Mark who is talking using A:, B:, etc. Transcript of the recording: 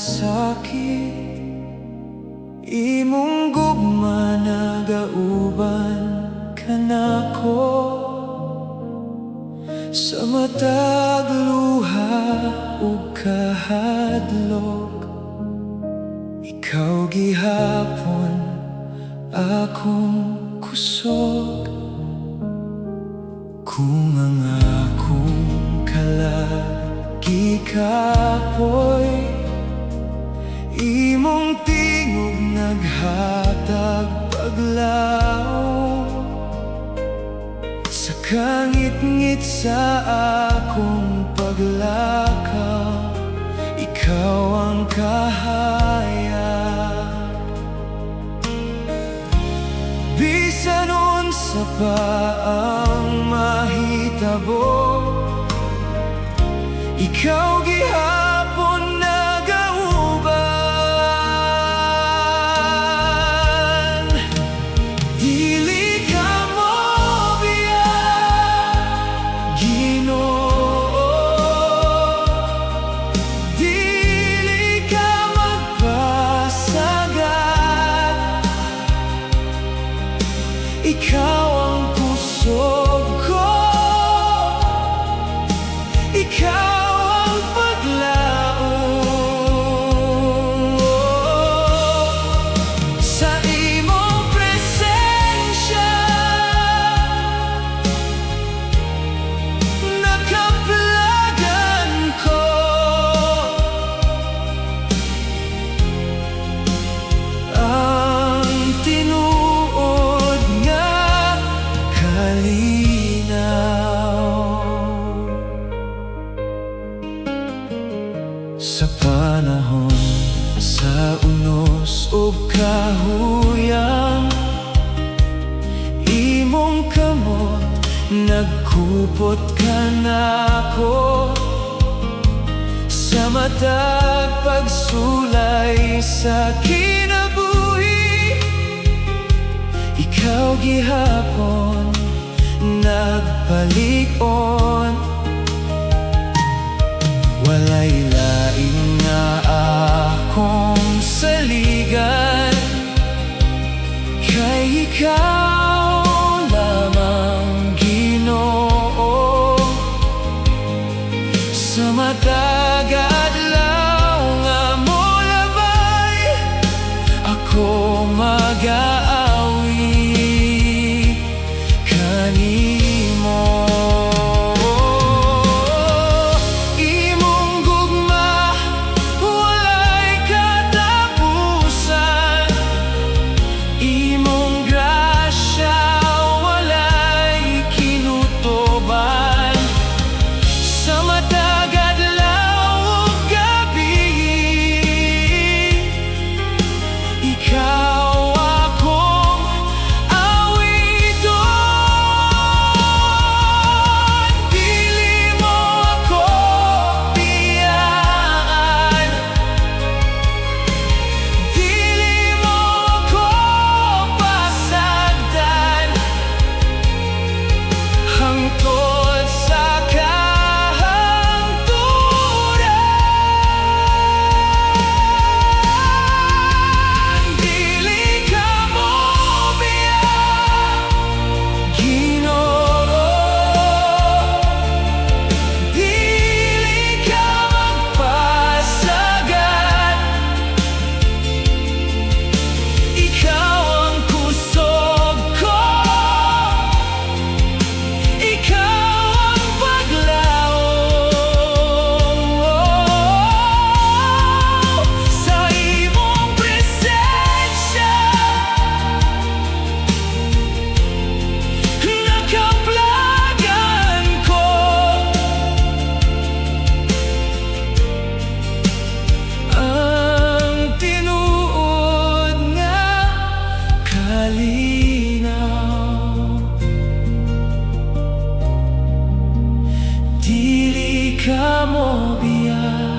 A: Sakit, imong gugma nagauban kanako. Sa matag luha ug kahadlok, ikaw gihapon akong kusog. Kung ang akong kalag gikapoy, imong tingog naghatag paglaom. Sa kangitngit sa akong paglakaw, ikaw ang kahayag. Bisan unsa pa ang mahitabo, ikaw gihapon nagauban. Dili ka mobiya, Ginoo. Dili ka magpasagad. Ikaw ang kusog ko, ikaw ang paglaom. Sa imong presensya, nakaplagan ko ang tinuod nga kalinaw. Sa panahon sa unos ug kahuyang, imong kamot nagkupot kanako. Sa matag pagsulay sa kinabuhi, ikaw gihapon nagpalig-on. Walay lain nga akong saligan kay ikaw lamang, Ginoo. Sa matag adlaw nga molabay, ako magaawit kanimo. Imong gugma walay katapusan, imong grasya walay kinutoban. Sa matag adlaw ug gabi, ikaw akong awiton. Dili mo ako biyaan, dili mo ako pasagdan, hangtod sa kahangturan. Dili ka mobiya, Ginoo. Dili ka magpasagad. Ikaw ang kusog ko, ikaw ang paglaom. Sa imong presensya, nakaplagan ko ang tinuod nga kalinaw. Dili ka mobiya.